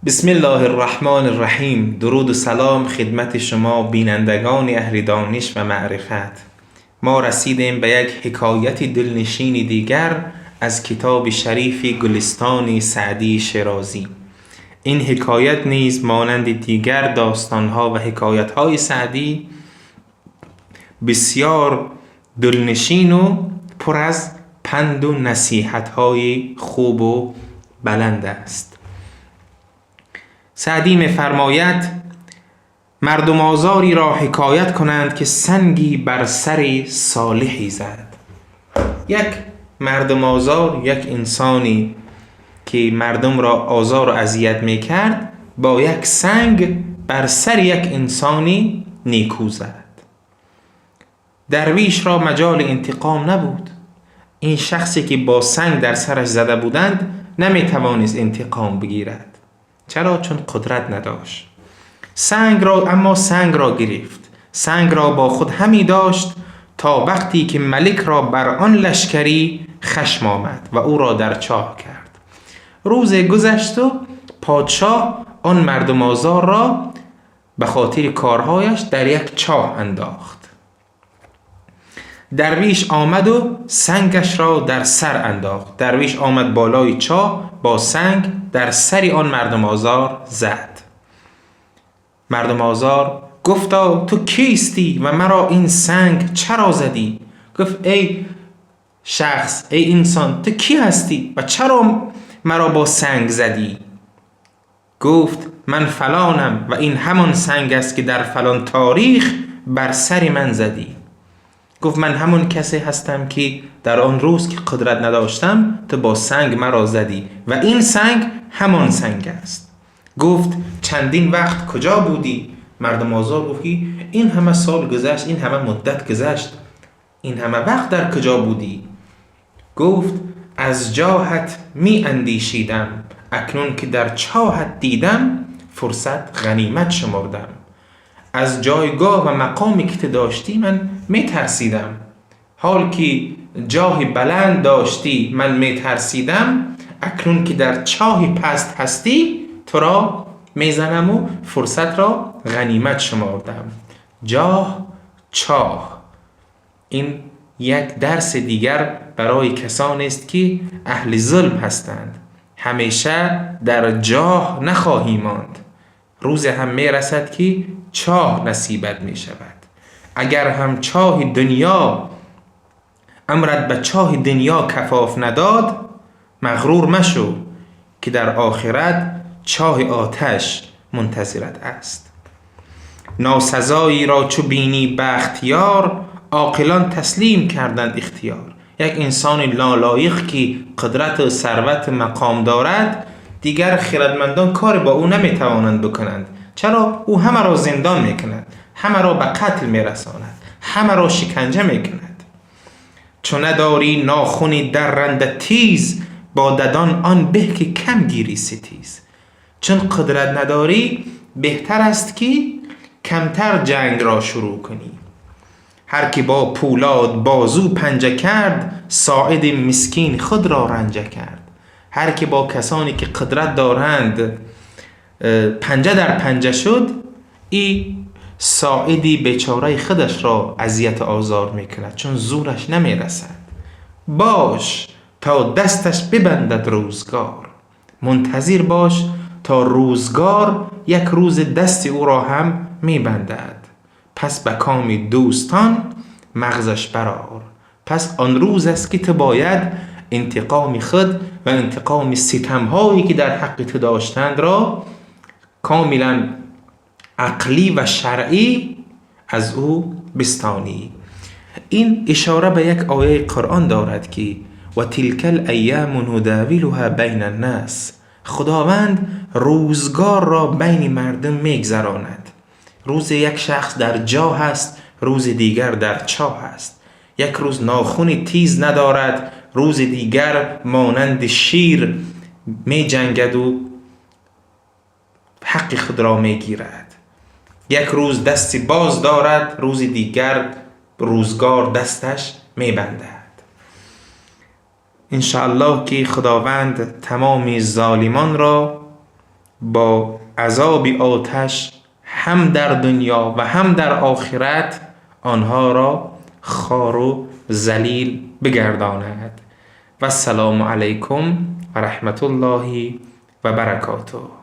بسم الله الرحمن الرحیم. درود و سلام خدمت شما بینندگان اهل دانش و معرفت. ما رسیدیم به یک حکایت دلنشین دیگر از کتاب شریف گلستان سعدی شیرازی. این حکایت نیز مانند دیگر داستانها و حکایت‌های سعدی بسیار دلنشین و پر از پند و نصیحت‌های خوب و بلند است. سعدی می‌فرماید مردم آزاری را حکایت کنند که سنگی بر سر صالحی زد. یک مردم آزار، یک انسانی که مردم را آزار و اذیت میکرد، با یک سنگ بر سر یک انسانی نیکو زد. درویش را مجال انتقام نبود. این شخصی که با سنگ در سرش زده بودند نمیتوانست انتقام بگیرد. چرا؟ چون قدرت نداشت. اما سنگ را گرفت. سنگ را با خود همی داشت تا وقتی که ملک را بر آن لشکری خشم آمد و او را در چاه کرد. روز گذشت و پادشاه آن مردم آزار را به خاطر کارهایش در یک چاه انداخت. درویش آمد و سنگش را در سر انداخت. درویش آمد بالای چاه، با سنگ در سر آن مردم آزار زد. مردم آزار گفتا تو کیستی و مرا این سنگ چرا زدی؟ گفت ای شخص، ای انسان، تو کی هستی و چرا مرا با سنگ زدی؟ گفت من فلانم و این همان سنگ است که در فلان تاریخ بر سر من زدی. گفت من همون کسی هستم که در آن روز که قدرت نداشتم تو با سنگ مرا زدی و این سنگ همان سنگ است. گفت چندین وقت کجا بودی؟ مردم آزار گفت این همه سال گذشت، این همه مدت گذشت، این همه وقت در کجا بودی؟ گفت از جاهت می اندیشیدم، اکنون که در چاهت دیدم فرصت غنیمت شمردم. از جایگاه و مقامی که تو داشتی من می ترسیدم، حال که جاه بلند داشتی من می ترسیدم، اکنون که در چاه پست هستی تو را می زنم و فرصت را غنیمت شمردم. جاه، چاه. این یک درس دیگر برای کسانی است که اهل ظلم هستند. همیشه در جاه نخواهی ماند، روز هم می رسد که چاه نصیبت می شود. اگر هم چاه دنیا امرت به چاه دنیا کفاف نداد، مغرور مشو که در آخرت چاه آتش منتظرت است. ناسزایی را چو بینی بختیار، عاقلان تسلیم کردند اختیار. یک انسان نالایق که قدرت و ثروت مقام دارد، دیگر خردمندان کار با او نمیتوانند بکنند. چرا؟ او همه را زندان میکند، همه را به قتل میرساند، همه را شکنجه میکند. چو نداری ناخن درنده تیز، با ددان آن به که کم گیری ستیز. چون قدرت نداری بهتر است که کمتر جنگ را شروع کنی. هر که با پولاد بازو پنجه کرد، ساعد مسکین خود را رنجه کرد. هر که با کسانی که قدرت دارند پنجه در پنجه شد، ای ساعدی بیچاره خودش را اذیت آزار میکند، چون زورش نمیرسد. باش تا دستش ببندد روزگار، منتظر باش تا روزگار یک روز دست او را هم میبندد. پس به کام دوستان مغزش برآر. پس آن روز است که تو باید انتقام خود و انتقام ستمهایی که در حق تو داشتند را کاملا عقلی و شرعی از او بستانی. این اشاره به یک آیه قرآن دارد که و تلک الایام نداولها بین الناس. خداوند روزگار را بین مردم میگذراند. روز یک شخص در جاه است، روز دیگر در چاه است. یک روز ناخن تیز ندارد، روز دیگر مانند شیر می جنگد و حق خود را می گیرد. یک روز دست باز دارد، روز دیگر روزگار دستش می بندد. انشاءالله که خداوند تمام ظالمان را Бо азоби оташ ҳам дар дунё ва ҳам дар охират онҳоро хору залил бигардонад. Вассалому алайкум ва раҳматуллоҳи ва баракотуҳ.